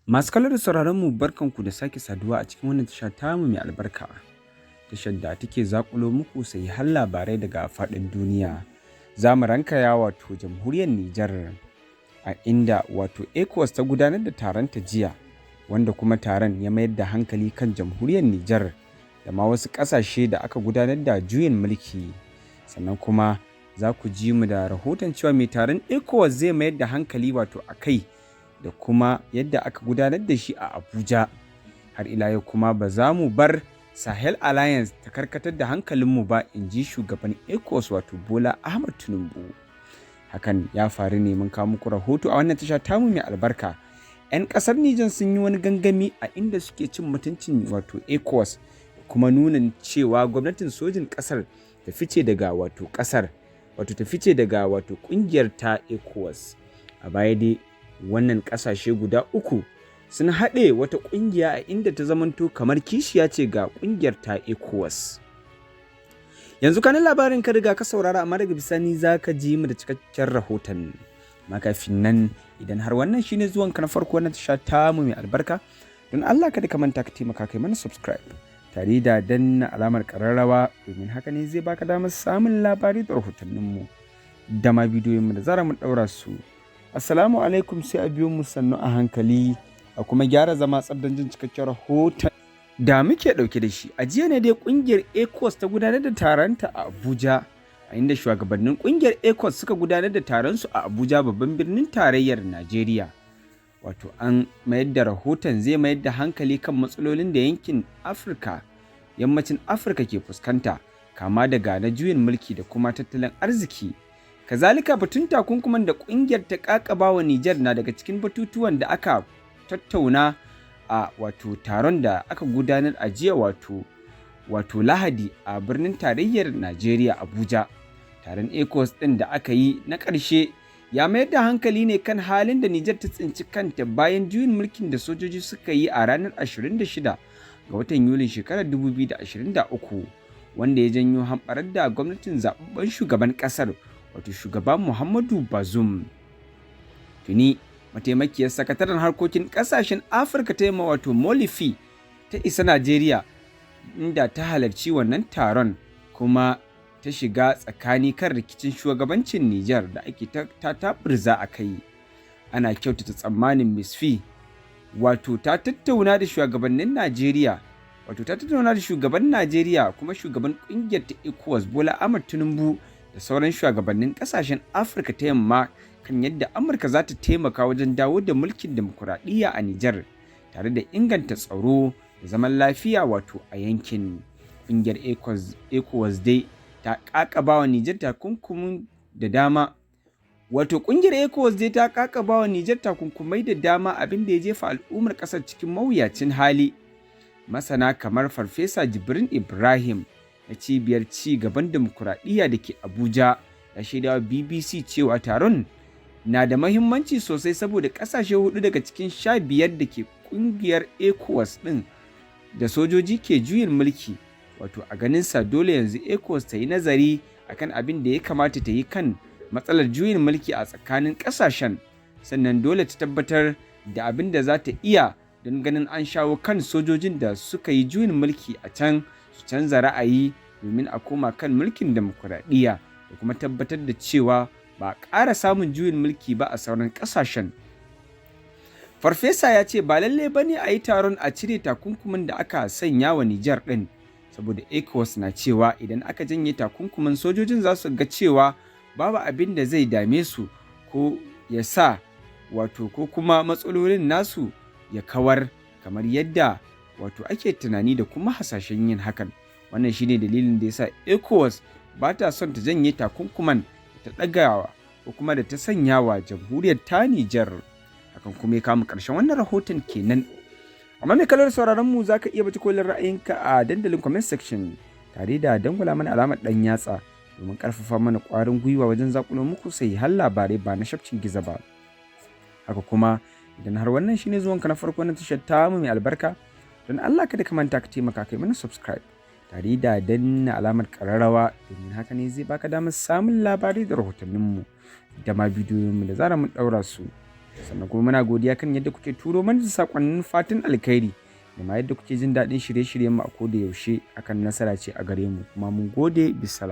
Masu kallo da sauraron mu, barkanku da sake saduwa a cikin wannan tasha tamu mai albarka. Tashar da take zakulo muku har labarai daga faɗin duniya. Za mu rankaya wato jamhuriyar Nijar, a inda wato ECOWAS ta gudanar da taron ta jiya, wanda kuma taron ya mayar da hankali kan jamhuriyar Nijar da ma wasu ƙasashe da aka gudanar da juyin mulki. Sannan kuma za ku ji mu da rahoton cewa mai taron ECOWAS zai mayar da hankali wato a kai da kuma yadda aka gudanar da shi a Abuja. Har ila yau kuma ba za mu bar Sahel Alliance ta karkatar da hankalinmu ba, in ji shugaban ECOWAS wato Bola Ahmad Tinubu. Hakan ya faru ne, mun kawo muku rahoto a wannan tasha tamu mai albarka. 'Yan ƙasar Nijar sun yi wani gangami a inda suke cin mutuncin wato ECOWAS, kuma nuna cewa gwamnatin sojin ƙasar ta fice daga wato ƙasar, wato ta fice daga wato ƙungiyar ta ECOWAS. A baya dai wannan ƙasashe guda uku sun haɗe wata ƙungiya a inda ta zamanto kamar kishiya ce ga ƙungiyar ta ECOWAS. Yanzu kanin labarin ka riga ka saurara, amma daga bisani za ka ji mu da cikakken rahoton. Amma kafin nan, idan har wannan shine zuwan ka na farko wannan tasha tamu mai albarka, don Allah kada ka manta ka taimaka kai mana subscribe tare da danna alamar ƙararrawa, domin haka ne zai baka damar samun labarai da rahotanninmu da ma bidiyoyinmu da zarar mun ɗaura su. Assalamu alaikum, sai a biyo mu sannu a hankali a kuma gyara zama tsab don jin cikakken rahoton da muke ɗauke da shi. A jiya ne dai ƙungiyar ECOWAS ta gudanar da taronta a Abuja, a inda shugabannin ƙungiyar ECOWAS suka gudanar da taron su a Abuja, babban birnin tarayyar Najeriya. Wato an mayar da rahoton zai mayar da hankali kan matsalolin da yankin Afirka, yammacin Afirka ke fuskanta, kama daga na juyin mulki da kuma tattalin arziki. Kazalika batun takunkuman da ƙungiyar ta ƙaƙaba wa Nijar na daga cikin batutuwan da aka tattauna a wato taron da aka gudanar a jiya, wato Lahadi, a birnin tarayyar Najeriya, Abuja. Taron ECOWAS ɗin da aka yi na ƙarshe ya mayar da hankali ne kan halin da Nijar ta tsinci kanta bayan juyin mulkin da sojoji suka yi a ranar 26 ga watan Yulin shekarar 2023, wanda ya janyo hamɓarar da gwamnatin zaɓaɓɓen shugaban ƙasar, wato shugaba Muhammadu Bazoum. Tuni mataimakiyar sakataren harkokin ƙasashen Afirka ta Yamma, wato Molly Phee, ta isa Najeriya, inda ta halarci wannan taron kuma ta shiga tsakani kan rikicin shugabancin Nijar da ake ta taɓurza a kai. Ana kyautata tsammanin Ms. Phee wato ta tattauna da shugabannin Najeriya, wato ta tattauna da shugaban Najeriya kuma shugaban ƙungiyar ta ECOWAS, Bola Ahmed Tinubu, da sauran shugabannin ƙasashen Afirka ta Yamma kan yadda Amurka za ta taimaka wajen dawo da mulkin dimokuraɗiyya a Nijar tare da inganta tsaro da zaman lafiya wato a yankin. Ƙungiyar ECOWAS dai ta ƙaƙaba wa Nijar takunkumin da dama. Wato ƙungiyar ECOWAS dai ta ƙaƙaba wa Nijar takunkumai da dama, abin da ya jefa al'ummar ƙasar cikin mawuyacin hali. Masana kamar Farfesa Jibrin Ibrahim na Cibiyar Ci Gaban Dimokuraɗiyya da ke Abuja ya shaidawa BBC cewa taron na da mahimmanci sosai, saboda ƙasashe hudu daga cikin 15 da ke ƙungiyar ECOWAS ɗin da sojoji ke juyin mulki. Wato a ganinsa dole yanzu ECOWAS ta yi nazari akan abin da ya kamata ta yi kan matsalar juyin mulki a tsakanin ƙasashen, sannan dole ta tabbatar da abin da za ta iya don ganin an shawo kan sojojin da suka yi juyin mulki a can su canza ra'ayi domin a koma kan mulkin demokuraɗiyya da kuma tabbatar da cewa ba a ƙara samun juyin mulki ba a sauran ƙasashen. Farfesa ya ce ba lallai ba ne a yi taron a cire takunkumin da aka sanya wa Nijar ɗin, saboda ECOWAS na cewa idan aka janye takunkumin, sojojin za su ga cewa babu abin da zai dame su ko ya sa wato ko kuma matsalolin nasu ya kawar kamar yadda wato ake tunani da kuma hasashen yin hakan. Wannan shine dalilin da yasa ECOWAS ba ta son ta janye takunkuman da ta ɗagawa ko kuma da ta sanya wa jamhuriyar ta Nijar. Hakan kuma ya kama ƙarshen wannan rahoton kenan. Amma mai kallo da sauraron mu, zaka iya baje kolin ra'ayinka a dandalin comment section tare da dangwala mana alamar ɗan yatsa domin ƙarfafa mana ƙwarin gwiwa wajen zakulo muku har labarai ba na shafcin giza ba. Haka kuma idan har wannan shine zuwanka na farko na tashar tamu mai albarka, don Allah kada ka manta ka taimaka kai mana subscribe tare da danna alamar ƙararrawa, domin haka ne zai baka damar samun labarai da rahotanninmu da ma bidiyoyinmu da zarar mun ɗaura su. Sannan kuma muna godiya kan yadda kuke turo mana da sakonnin fatan alkhairi da ma yadda kuke jin daɗin shirye-shiryenmu a koda yaushe. Akan nasara ce a gare mu, kuma mun gode. Bissalam.